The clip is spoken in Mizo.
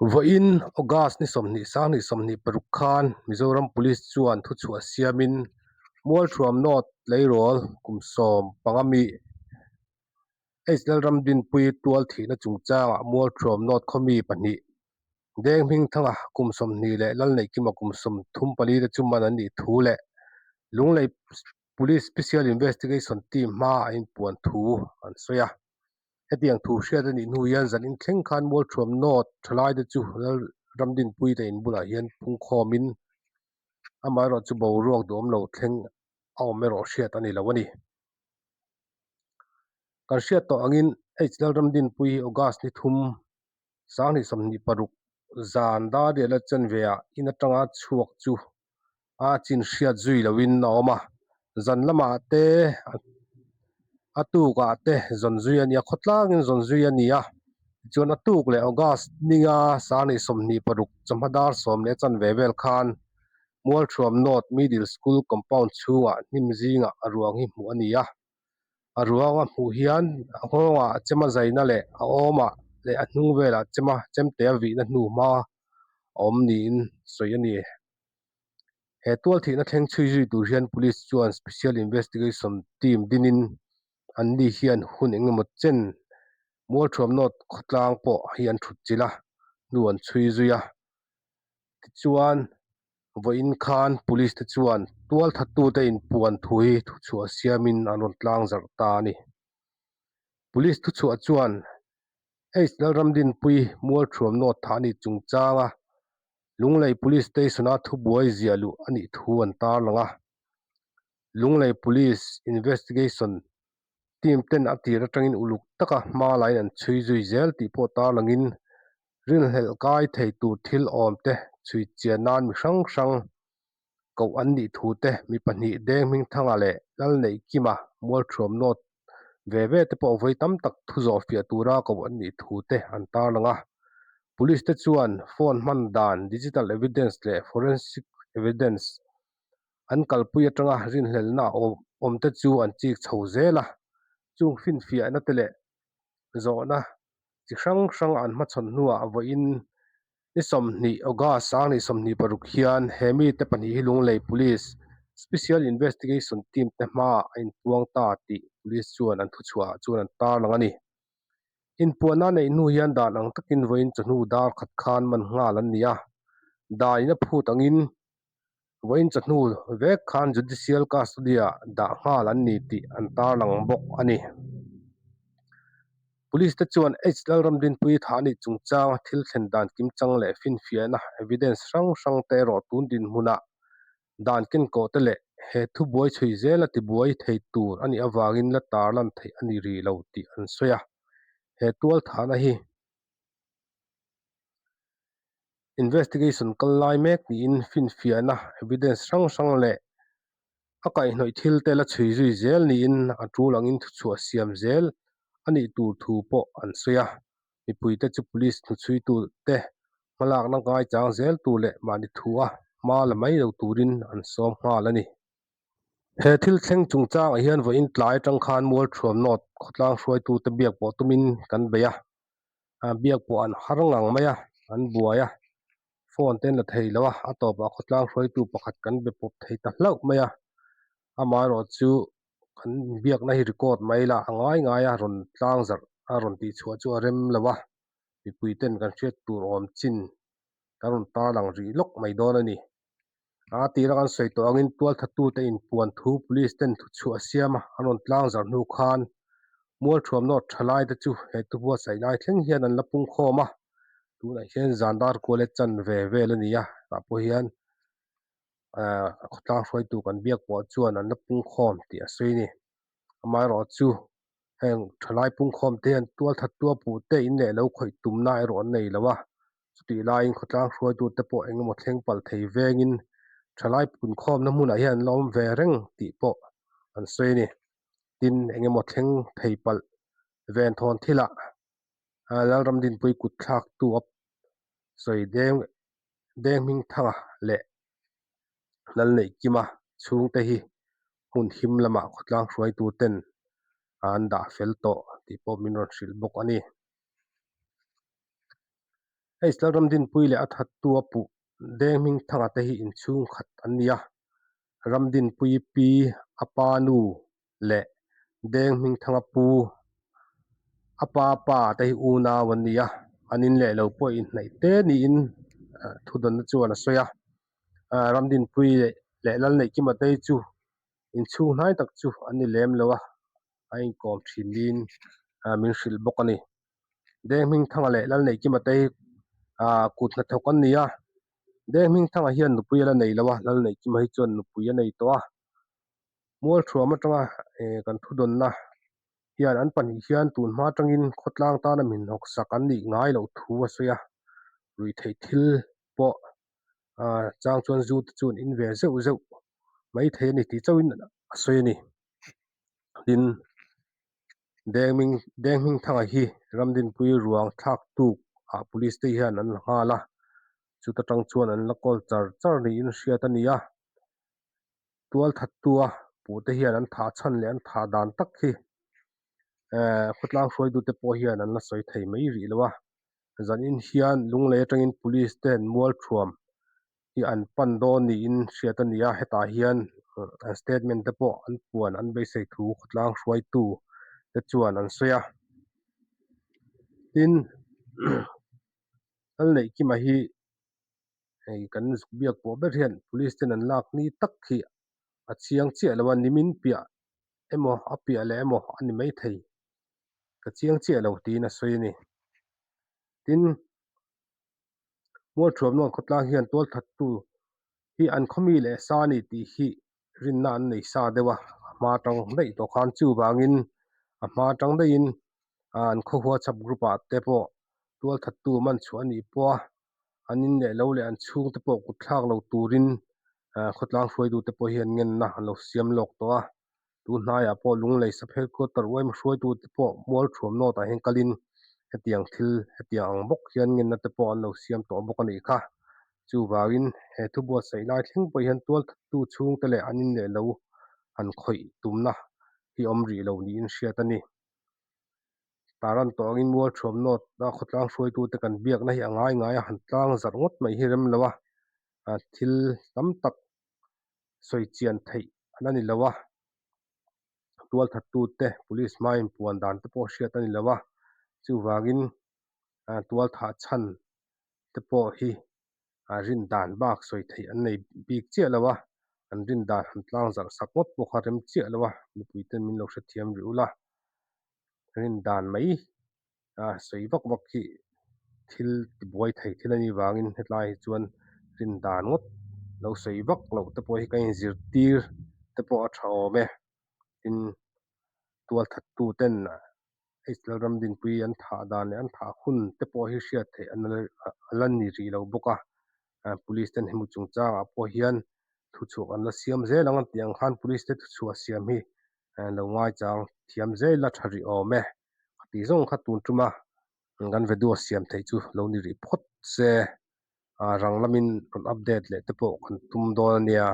Vawiin August ni 20 2026 khan Mizoram Police chuan thuchhuah siamin Mualthuam North tleirawl kum 15 mi H Lalramdinpui tual thihna chungchangah Mualthuam North khawmi pahnih Deng Hmingthanga kum 20 leh Lalneihkima kum 34 te chu man an nih thu leh Lunglei Police Special Investigation Team hmaa a inpuan thu an sawi a. Hetiang thu hriat a nih hnu hian zan inthleng khan Mualthuam North thalaite chu Lalramdinpui te in bulah hian phungkhawmin amaherawh chu boruak duhawm lo thleng a awm erawh hriat a ni lo a ni. Kan hriat tawh angin H Lalramdinpui hi August ni thum 2026 zan Dariala chanveah in atanga chhuak chu a chin hriat zui loin a awm a, zan lamah te a tukah te zawn zui a ni a, khawtlangin zawn zui a ni a, tichuan a tuk leh August ninga 2026 chawhma dar sawm leh chanve vel khan Mualthuam North Middle School compound chhungah hnim zingah a ruang hi hmuh a ni a. A ruang a hmuh hian a nghawngah chema zaina leh a awmah leh a hnung velah chema chemtea vihna hnu hma a awm niin sawi a ni. He tual thihna thleng chhui zui tur hian Police chuan Special Investigation Team dinin anni hian hun engemaw chen Mualthuam North khawtlang pawh hi an thut chilh a, hnu an chhui zui a. Tichuan, Vawiin khan Police te chuan tualthattute inpuan thu hi thuchhuah siamin an rawn tlang zarh ta a ni. Police thuchhuah chuan H Lalramdinpui Mualthuam North thah a nih chungchanga Lunglei Police Station-a thubuai ziah luh a nih thu an tarlang a. Lunglei Police Investigation Team ten a tir atangin uluk taka hma lain an chhui zui zel tih pawh tarlangin rinhlelh kai thei tur thil awm te chhui chian nan mi hrang hrang koh an nih thu te mi pahnih Deng Hmingthanga leh Lalneihkima Mualthuam North ve ve te pawh vawi tam tak thu zawh fiah tura koh an nih thu te an tarlang a. Police te chuan phone hman dan, digital evidence leh forensic evidence an kalpui atanga rinhlelhna awm te chu an chik chho zel a, chung finfiahna te leh zawhna chi hrang hrang an hmachhawn hnuah vawiin ni 20 August 2026 hian he mite pahnih hi Lunglei Police Special Investigation Team te hmaah a inpuang ta tih Police chuan an thuchhuahah chuan an tarlang a ni. Inpuanna neih hnu hian dan ang takin vawiin chawhnu dar khat khan man nghal an ni a, danin a phut angin Vawiin chawhnu vek khan Judicial Custody-ah dah nghal an ni tih an tarlang bawk a ni. Police te chuan H Lalramdinpui thah anih chungchanga thil thlen dan kimchang leh finfiahna evidence hrang hrang te erawh tun dinhmunah dan kenkawh te leh he thubuai chhui zela tibuai thei tur a nih avangin la tarlan theih a ni rih lo tih an sawi a. He tualthahna hi Investigation kal lai mek niin finfiahna evidence hrang hrang leh a kaihhnawih thil te la chhui zui zel niin a tul angin thuchhuah siam zel a nih tur thu pawh an sawi a. Mipuite chu police hnuchhuitu te hmalakna ngaichang zel tur leh mahni thu a hma la mai lo turin an sawm nghal a ni. He thil thleng chungchangah hian vawiin tlai atang khan Mualthuam North khawtlang hruaitute biak pawh tumin kan bei a. biak pawh an har ngang mai a, an buai a, phone te an la thei lo a, a tawpah khawtlang hruaitu pakhat kan be pawp thei ta hlauh mai a, amaherawh chu kan biakna hi record mai ila a ngai ngai a rawn tlang zarh a rawn tih chhuah chu a rem lo a, mipui ten kan hriat tur awm chin kan rawn tarlang rih lawk mai dawn a ni. A tira kan sawi tawh angin tualthattute inpuan thu police ten thuchhuah a siam a, an rawn tlang zarh hnu khan Mualthuam North thalai te chu he thubuatsaih lai thleng hian an la pung khawm a, tunah hian zan dar kual e chan ve vel a ni a, tah pawh hian ahh khawtlang hruaitu kan biak pawh chuan an la pung khawm tih a sawi a ni. Amaherawh chu heng thalai pung khawm te hian tualthattu a puh te in leh lo khawih tumna erawh an nei lo a, Chutih laiin khawtlang hruaitute pawh eng emaw thleng palh thei vengin thalai punkhawmna hmunah hian an la awm ve reng tih pawh an sawi a ni. Tin, eng emaw thleng thei palh ven thawn thilah Lalramdinpui kut thlaktu a sawi deng deng hming thanga leh Lalneihkima chhungte hi hmun him lamah khawtlang hruaituten an dah fel tawh tih pawh min rawn hrilh bawk a ni. Hei Lalramdinpuii leh a thattu a puh Denghmingthanga te hi inchhungkhat an ni a, Ramdinpuii pi a pa nu leh Denghmingthanga pu a pa pa te hi unau an ni a, an in leh lo pawh inhnaih te niin thudawnna chuan a sawi a. Ramdinpuii leh Lalneihkima te hi chu inchhung hnai tak chu an ni lem lo a, a inkawm thin niin min hrilh bawk a ni. Denghmingthanga leh Lalneihkima te hi kut hnathawk an ni a, Denghmingthanga hian nupui a la nei lo a, Lalneihkima hi chuan nupui a nei tawh a. Mualthuam atanga kan thudawnna hian an pahnih hian tun hma atangin khawtlang tana min hnawksak an nih ngai loh thu a sawi a, ruihtheih thil pawh chang chuan zu te chu an in ve zeuh zeuh maithei a ni tih chauhin a sawi a ni. Tin, Dengming Denghmingthanga hi Ramdinpui ruang thlak tuk ah police te hian an la nghal a, chuta tang chuan an la kawl char char niin hriat a ni a. Tualthattu a puhte hian an thah chhan leh an thah dan tak hi eh khawtlang hruaitute pawh hian an la sawi thei mai rih lo a. Zanin hian Lunglei atangin police ten Mualthuam hi an pan dawn niin hriat a ni a, hetah hian an statement te pawh an puan an beisei thu khawtlang hruaitu te chuan an sawi a. Tin, Lalneihkima hi hei kan zuk biak pawh ber hian police ten an lak ni tak hi a chiang chiah lo a, nimin piah emaw a piah leh emaw a ni maithei ka chiang chiah lo tiin a sawi a ni. Tin, Mualthuamnawn khawtlang hian tualthattu hi an khawmi leh sa a ni tih hi rinna an nei sa deuh a, a hma atang daih tawh khan chuvangin a hma atang daihin an khaw WhatsApp group ah te pawh tualthattu man chhuah a nih pawh a, an in leh lo leh an chhungte pawh kut thlak lo turin khawtlang hruaitute pawh hian ngenna an lo siam lawk tawh a. Tun hnaiah pawh Lunglei Sub Headquarter uaima hruaitute pawh Mualthuam North ah hian kalin hetiang thil hetiang ang bawk hian ngenna te pawh an lo siam tawh bawk a nih kha. Chuvangin he thu buatsaih lai thleng pawh hian tualthattu chhungte leh an in leh lo han khawih tumna hi awm rih lo niin hriat a ni. Taran tawh angin Mualthuam North a khawtlang hruaitute kan biakna hi a ngai ngai a, han tlang zarh ngawt mai hi rem lo a, thil tam tak sawi chian theih an a ni lo a, tualthattute police hmain puan dan te pawh hriat a ni lo a, chuvangin tualthah chhan te pawh hi rin dan bak sawi theih an nei bik chiah lo a, an rin dan han tlang zarh sak ngawt pawh kha rem chiah lo a, mipui ten min lo hrethiam rih ula, rin dan mai sawi vak vak hi thil tibuai thei thil a nih vangin hetlai hi chuan rin dan ngawt lo sawi vak loh te pawh hi ka inzirtir te pawh a tha awm e. Tin, tualthattu ten Israel ram dinpui an thah dan leh an thah hun te pawh hi hriat theih a la ni rih lo bawk a, police ten hemi chungchangah pawh hian thuchhuak an la siam zel ang tih ang khan police te thuchhuah siam hi lo ngaichang thiam zel a tha rih awm e. A tih zawng kha tun tuma kan video siam theih chu lo ni rih phawt se, rang lamin rawn update leh te pawh kan tum dawn a nia.